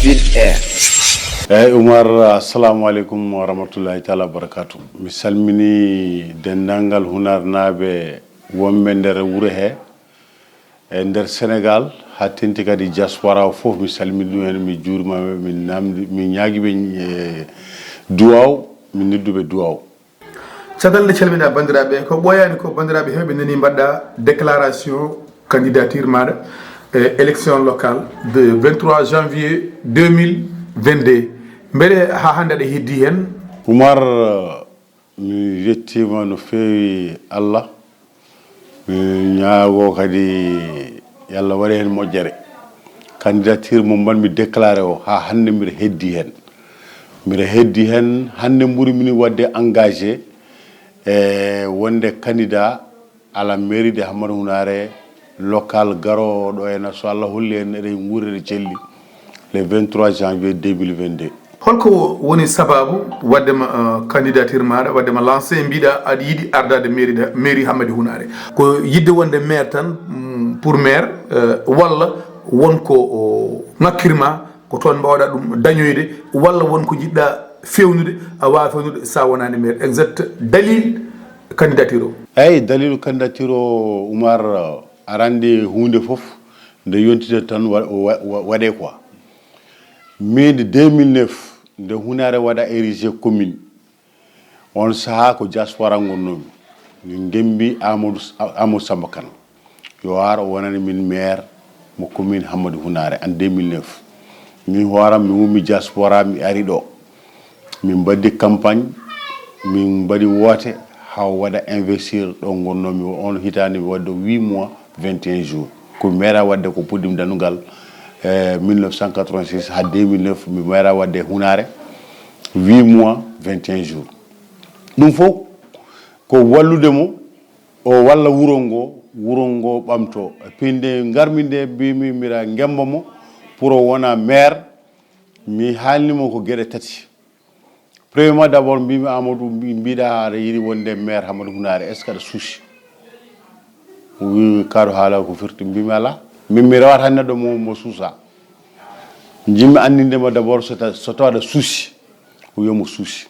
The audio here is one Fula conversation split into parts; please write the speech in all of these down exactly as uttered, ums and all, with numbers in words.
Eyyi, Umar, assalamu aleykum wa rahmatullahi taala wa barakatu. Mi salmini denndangal hunarnaaɓe wonɓe nder wuro he, e nder Sénégal, haa teŋti kadi diaspora o fof, mi salmini ɗum en, mi juurima ɓe, min namdi, min ñaagi ɓe, e, duwaw, min noddu ɓe duwaw. Caggal nde calmina banndiraaɓe, ko ɓooyaani ko banndiraaɓe heewɓe nani mbaɗɗa déclaration candidature maaɗa e élection locale de vingt-trois janvier deux mille vingt-deux. Mbeɗe haa hannde aɗa heddi heen. Umar, mi yettiima no feewi Allah. Mi ñaago kadi yo Allah waɗe heen moƴƴere. Candidature mo mbaɗmi déclaré o, haa hannde mbiɗa heddi heen. Mbiɗa heddi heen, hannde mburi mini waɗde engagé e wonde candidat à la mairie de Hammadou Hunare, local garoowo ɗo ena, so Allah holli en, eɗen nguuri, eɗen celli, le vingt-trois janvier deux mille vingt-deux. Holko woni sababu waɗde ma, uh, candidature maaɗa, waɗde ma lancé, mbiɗa aɗa yiɗi ardaade mairie de, mairie Hammadou Hunare? Ko yiɗde wonde maire tan, mm, pour maire, uh, walla won ko, o, ŋakkirma, ko toon mbawɗa ɗum dañoyde, walla won ko njiɗɗa fewnude, a waawa fewnude sa wonaani maire? Exact dalil candidature o? Eyyi, dalilu candidature o, Umar, aɗa anndi huunde fof nde yontiɗo tan wa-, wa-, wa-, waɗe quoi. Min deux mille neuf, nde Hunare waɗa érigé commune, on sahaa ko diaspora ngonnoomi. Min ngembi Amadou, Amadou Samba Kane, yo ar o wonana min maire mo commune Hammadou Hunare en deux mille neuf. Min hooram mi wummi diaspora, mi ari ɗo. Min mbaɗi campagne, min mbaɗi woote, haa o waɗa investir ɗo ngonnoomi o. On hitaande mi waɗi ɗo huit mois, vingt et un jours. Ko mi meeɗa waɗde ko puɗɗiimi daɗnungal, e mille neuf cent quatre-vingt-six haa deux mille neuf, mi meeɗa waɗde Hunare huit mois, vingt et un jours. Ɗum fof ko wallude mo, o walla wuro ngo, wuro ngo ɓamto. E puis nde ngarmi nde, mbimi mbiɗa ngemba mo pour o wona maire, mi haalni mo ko geɗe tati. Premièrement, d'abord, mbimi Amadou, mbi-, mbiɗa aɗa yiɗi wonde maire Hammadou Hunare, est-ce que aɗa suusi? O wi, kaɗo haala ko firti? Mbimi ala. Min mi rewata neɗɗo mo, mo suusa. Jinmi anndinde ma d'abord so ta-, so tawa aɗa suusi. O wi mo suusi.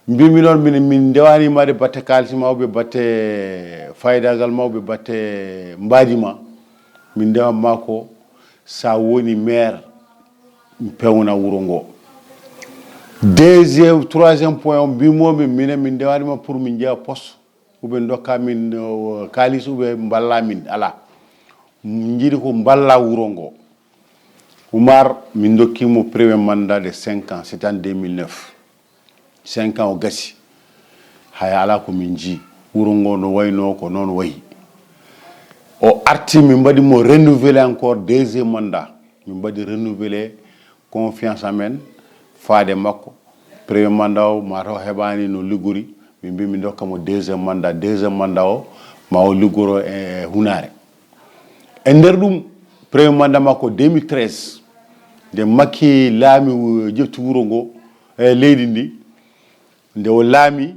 Mbimi noon, min, min ndewani ma de batte kaalis ma, ou bien batte faydagal ma, ou bien batte mbaadi ma. Min ndewan ma ko sa woni maire, mi pewna wuro ngo. Deuxième, troisième point o, mbimomi, minen min ndewani ma pour min jeeya poste, ou bien dokka min, euh, kaalis, ou bien mballa min, ala. Min njiɗi ko mballa wuro ngo. Umar, min dokkimo premier mandat de cinq ans, c'était en deux mille neuf. Cinq ans o gasi. Hay ala ko min jii. Wuro ngo no wayno ko noon wayi. O arti, min mbaɗi mo renouveler encore deuxième mandat. Min mbaɗi renouveler confiance amen faade makko. Premier mandat o, ma taw heɓani no liggori. Min mbi min dokka mo deuxième mandat. Deuxième mandat o, ma o liggoro e Hunare. E nder ɗum, premier mandat makko deux mille treize, nde Macky laami, wu-, ƴefti wuro ngo, e leydi ndi, nde o laami,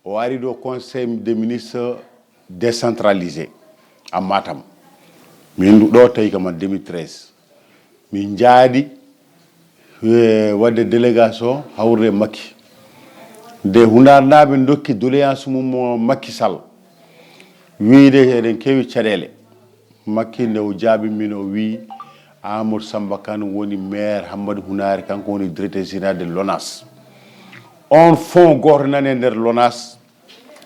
o ari ɗo Conseil des ministres décentralisé à Matam. Min ɗo tawi kam en deux mille treize. Min njaadi, e, waɗde délégation hawrude e Macky. Nde Hunarnaaɓe ndokki doléance mum mo Macky Sall, wiyde eɗen keewi caɗeele. Macky nde o jaabi min, o wi, Amadou Samba Kane woni maire Hammadou Hunare, kanko woni directeur général de l'ONAS. On fonds gooto nani e nder l'ONAS,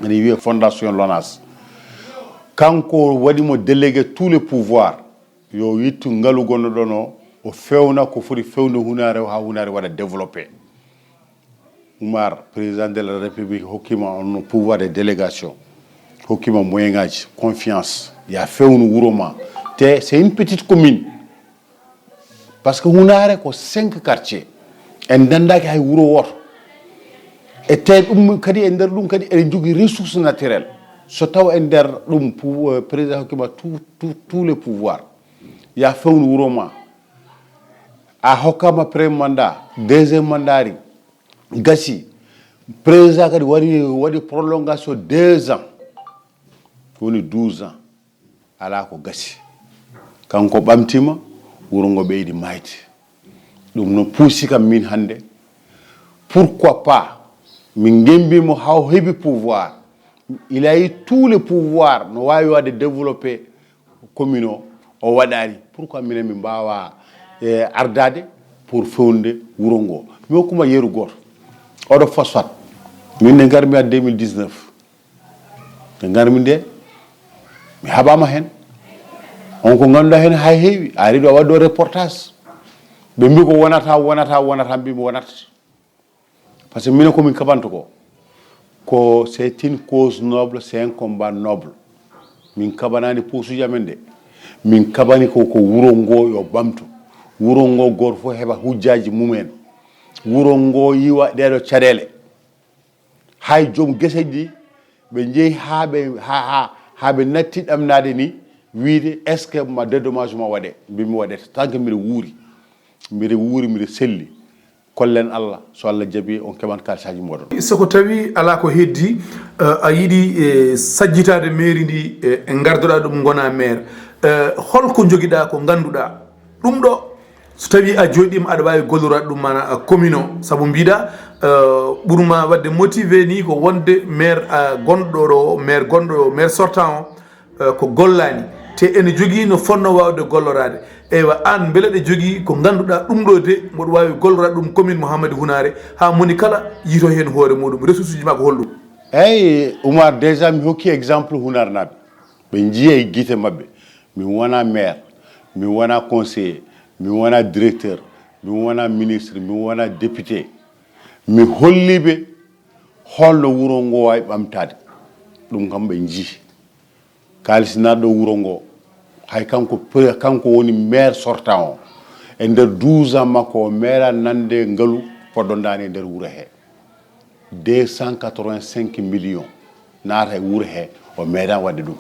ene wiye fondation l'ONAS. Kanko waɗi mo délégué tous les pouvoirs. Yo yittu ngalu gonɗo ɗon o, o fewna ko foti fewndo Hunare o, haa Hunare waɗa développé. Umar, président de la République hokkima on pouvoir de délégation, hokkima moyen ngaji, confiance, ya fewnu wuro ma. Te c'est une petite commune. Parce que Hunare ko cinq quartiers. En ndendaaki hay wuro wooto. E te ɗum kadi, e nder ɗum kadi eɗen jogii ressource naturelle. So taw e nder ɗum pou-, euh, président hokkima tout, tout, tous les pouvoirs. Ya fewnu wuro ma. A hokkama premier mandat, deuxième mandat ari, gasi. Président kadi waɗi, waɗi prolongation deux ans. Ko woni douze ans. Ala ko gasi. Kanko ɓamtima, wuro ngo ɓeydi maayde. Ɗum no puusi kam min hannde. Pourquoi pas min ngembi mo haa o heɓi pouvoir? Il a eu tous les pouvoirs, no waawi waɗde développer commune o, o waɗaani. Pourquoi minen min mbaawa, eh, ardaade pour fewnde wuro ngo? Mi hokkuma yeru gooto. Oɗo phosphate. Min nde ngarmi ha deux mille dix-neuf. Nde ngarmi nde, mi haɓaama heen. On ko ngannduɗaa heen hay heewi. A ari ɗo a waɗi ɗo reportage. Ɓe mbi ko wonata, wonata, wonata, mbi mi wonata. Par ce que minen ko min kaɓanto ko, ko c'est une cause noble, c'est un combat noble. Min kaɓanaani posuuji amen de. Min kaɓani ko, ko wuro ngo yo ɓamto. Wuro ngo gooto fof heɓa hujjaaji mumen. Wuro ngo yiwa ɗeɗo caɗeele. Hay joom geseji ɗi, ɓe njehi haa ɓe, haa, haa, haa ɓe natti ɗamnaade ni, wiide, est-ce que ma dédommagement waɗe? Mbi mi waɗete, tant que mbiɗa wuuri. Mbiɗa wuuri, mbiɗa selli. Kollen Allah, so Allah jaɓi, on keɓan kaalisaaji mooɗon. So ko tawi alaa ko heddi, eh, a yiɗi, eh, sajjitaade mairie ndi, eh, e ngarduɗaa ɗum ngona maire, eh, holko njogiɗaa ko ngannduɗaa ɗum ɗo, so tawi a jooɗiima aɗa waawi golloraade ɗum, maanaam, eh, commune o, sabu mbiɗa, eh, ɓurma waɗde motivé ni ko wonde maire, eh, gonɗo ɗo, maire gonɗo ɗo, maire sortant o, eh, ko gollaani, te ene jogii no fotnoo waawde golloraade. Eywa, aan mbele ɗe jogii ko ngannduɗaa ɗum ɗo de, mboɗo waawi golloraade ɗum commune mo Hammadi Hunaare, haa moni kala yiytoo heen hoore muɗum, ressource uji makko holɗum? Eeyi, Oumar, déjà mi hokki exemple Hunaarnaaɓe. Ɓe njiya e gite maɓɓe. Min wona maire, min wona conseiller, min wona directeur, min wona ministre, min wona député. Mi holli ɓe holno wuro ngo waawi ɓamtaade. Ɗum kam ɓe njii. Kaalis naatɗo wuro ngo, hay kanko pre-, kanko woni maire sortant o. E nder douze ans makko, o meeɗa nande ngalu poɗɗo ndaani e nder wuro he. Deux cent quatre-vingt-cinq millions naata e wuro he, o meeɗa waɗde ɗum.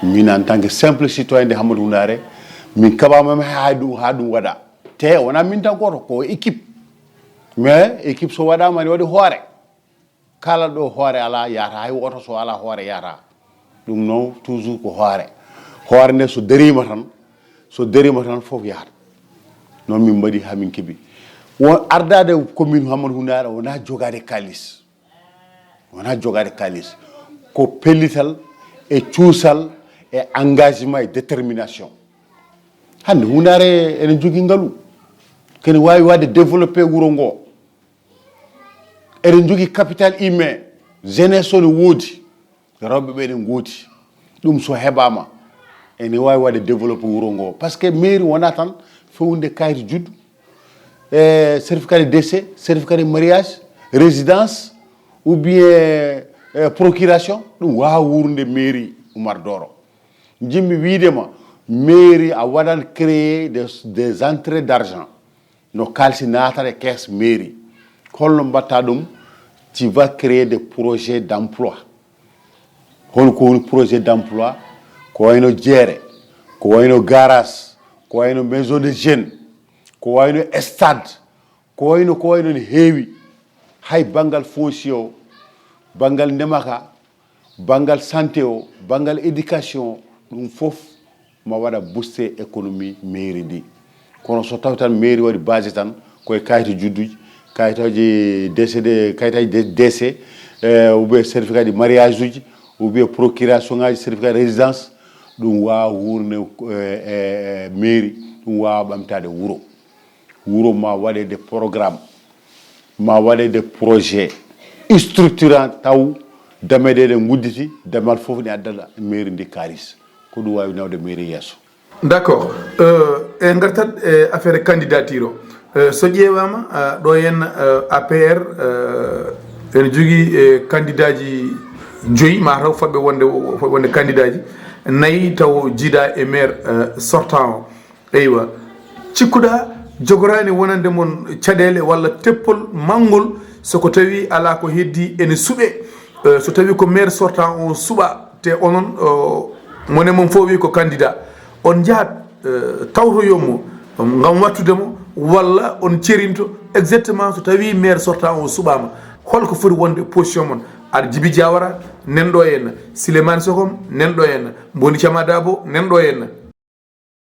Min, en tant que simple citoyen de Hammadi Hunaare, min kaɓaama mi haa ɗum, haa ɗum waɗa. Te wona min tan gooto, ko équipe. Mais équipe so waɗaama ne waɗi hoore. Kala ɗo hoore alaa yahata, hay oto so alaa hoore yahata. Ɗum noon toujours ko hoore. Hoore nde so dariima tan, so dariima tan fof yahata. Noon min mbaɗi haa min keɓi. Won ardaade commune Hammadi Hunaare wonaa jogaade kaalis. Wonaa jogaade kaalis. Ko pellital e cuusal e engagement e détermination. Hannde Hunaare ene jogii ngalu. Kene waawi waɗde développé wuro ngo. Eɗen njogii capital humain, jeunesse o ne woodi, rewɓe ɓe eɗen ngoodi. Ɗum so heɓaama, ene waawi waɗde développé wuro ngo. Par ce que mairie wonaa tan fewnde kayit juddu, e certificat de décès, certificat de mariage, résidence, ou bien, e procuration, ɗum waawaa wuurde mairie Oumar Doro. Njiɗmi wiide ma, mairie a waɗan créer des, des entrées d'argent. No kaalisi naatata e caisse mairie. Holno mbatta ɗum? Tu vas créer des projets d'emploi. Hol ko woni projet d'emploi? Ko wayno jeere, ko wayno garage, ko wayno maison de jeunes, ko wayno stade, ko wayno, ko wayno ne heewi. Hay banngal foncier o, banngal ndema ka, banngal santé o, banngal éducation o, ɗum fof ma waɗa booster économie mairie ndi. Kono so tawi tan mairie waɗi basé tan koye kayita judduji, kayitaji décédé, kayitaji dé-, décès, eh, ou bien certificat de mariage uji, ou bien procuration ngaji, certificat de résidence, ɗum wawa wuurde, eh, eh, eh, mairie, ɗum wawa ɓamtade wuro. Wuro ma waɗe de programme, ma waɗe de projet structurant, taw dameɗe ɗe gudditi, damal fof ne addana mairie ndi kaalis. Ko ɗum wawi nawde mairie yeeso. D'accord. Euh, en gartat e affaire candidature o. Euh, so ƴeewama, euh, ɗo henna, euh, A P R, euh, ene jogii, euh, candidat ji joyi, ma taw fotɓe wonde, wonde candidat ji nayi taw jiida e maire, euh, sortant o. Eywa. Cikkuɗa jogorani wonande mon caɗeele walla teppol manngol so ko tawi ala ko heddi ene suɓe? Euh, so tawi ko maire sortant o suɓa, te onon, euh, mone mon fof wi ko candidat, on njahat, euh, tawtoyon mo ngam wattude mo, walla on cerinto exactement so tawi maire sortant o suɓama, holko foti wonde position mon? Aɗa Jibi Jawara, nanɗo henna. Sileman Sokom, nanɗo henna. Mboni Cama Dabo, nanɗo henna.